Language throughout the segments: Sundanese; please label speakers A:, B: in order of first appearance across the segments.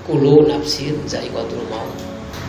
A: Kullu nafsin zaiqatul maut.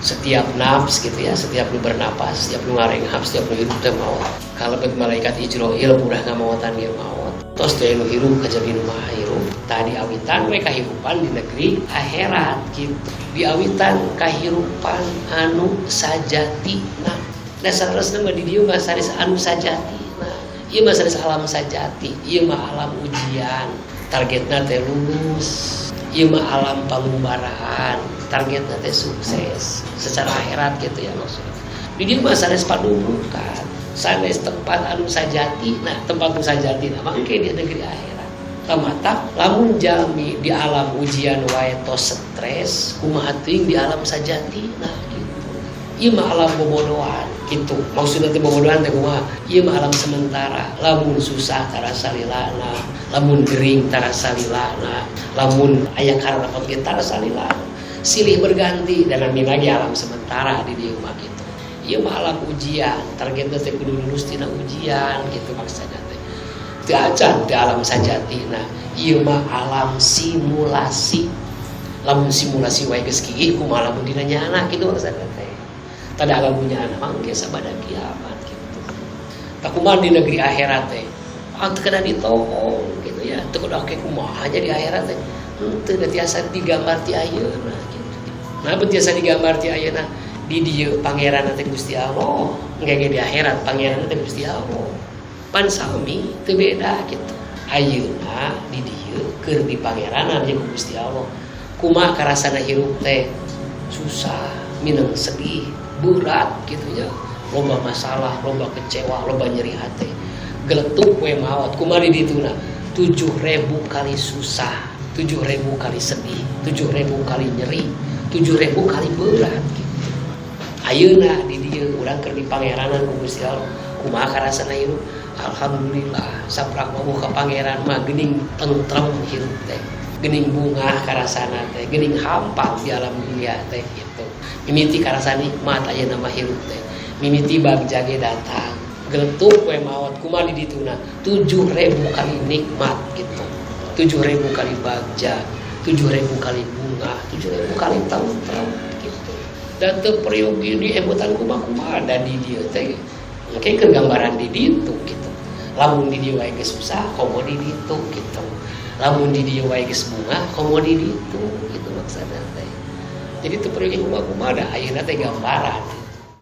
A: Setiap nafs gitu ya, setiap nu bernapas, setiap nu ngarenghap, setiap nu hirup teh maut. Kalebet malaikat Ijroil udah ngamaotan ge maut. Tos teh nu hirup kajabi nu maha hirup. Tadi awitan we kahirupan di negeri akhirat gitu. Diawitan kahirupan anu sajatina. Dasar resna mah di dieu mah sanes anu sajatina. Ieu mah sanes alam sajati, ieu mah alam ujian. Targetna teh lulus. Ieu mah alam pangumbaraan, targetna teh sukses secara akhirat gitu ya maksudnya. Di dieu mah sanes padumukan, sanes tempat anu sajati, nah tempat anu sajati nah mangke di negeri akhirat. Tamatak lamun jalmi di alam ujian wae tos stres, kumaha teuing di alam sajati, nah gitu. Ieu mah alam bobodohan gitu. Maksudna teh bobodohan teh kumaha? Ieu mah alam sementara. Lamun susah tarasa lilana, lamun gering tarasa lilana, lamun aya kararapot ge tarasa lilana. Silih berganti dan amin lagi alam sementara di dieu mah gitu. Ieu mah alam ujian, targetna teh kudu lulus tina ujian gitu maksudna teh. Teu acan teu alam sajatina. Ieu mah alam simulasi. Lamun simulasi wae geus kiih kumaha lamun dina nyana gitu maksudna teh. Tada alam nyana mangke sabada kiamat gitu. Tak kumaha di negeri akhirat teh. Ah teu kedah ditohong gitu ya. Teu kedah ke kumaha di akhirat teh. Henteu da tiasa digambar ti ayeuna gitu. Nah, tiasa digambar ti ayeuna di dieu pangeran teh Gusti Allah, engke di akhirat pangeran teh Gusti Allah. Pan sami teu beda gitu. Ayeuna di dieu keur di pangeranan jeung Gusti Allah. Kumaha karasana hirup teh susah, mineng sedih, berat gitu ya. Loba masalah, loba kecewa, loba nyeri hati. Geletuk we maot, kumaha di dituna 7.000 kali susah, 7.000 kali sedih, 7.000 kali nyeri, 7.000 kali berat gitu. Ayeuna di dieu urang keur di pangeranan ku Gusti Allah. Kumaha karasana hirup? Alhamdulillah, saprak wawuh ka pangeran mah geuning tentrem hirup teh. Geuning bungah karasana teh, geuning hampang di alam dunia teh gitu. Mimiti karasa nikmat ayeuna mah hirup teh. Mimiti bagja ge datang. Geletuk we maot kumaha di dituna 7.000 kali nikmat gitu. 7.000 kali bagja, 7.000 kali bunga, 7.000 kali tentrem gitu. Dan teu peryogi di emutan kumaha-kumaha dan di dieu teh engke keur gambaran di ditu gitu. Lamun di dieu wae geus susah, komo di ditu gitu. Lamun di dieu wae geus bunga, komo di ditu gitu maksudna teh. Jadi teu peryogi kumaha-kumaha da ayeuna teh gambaran.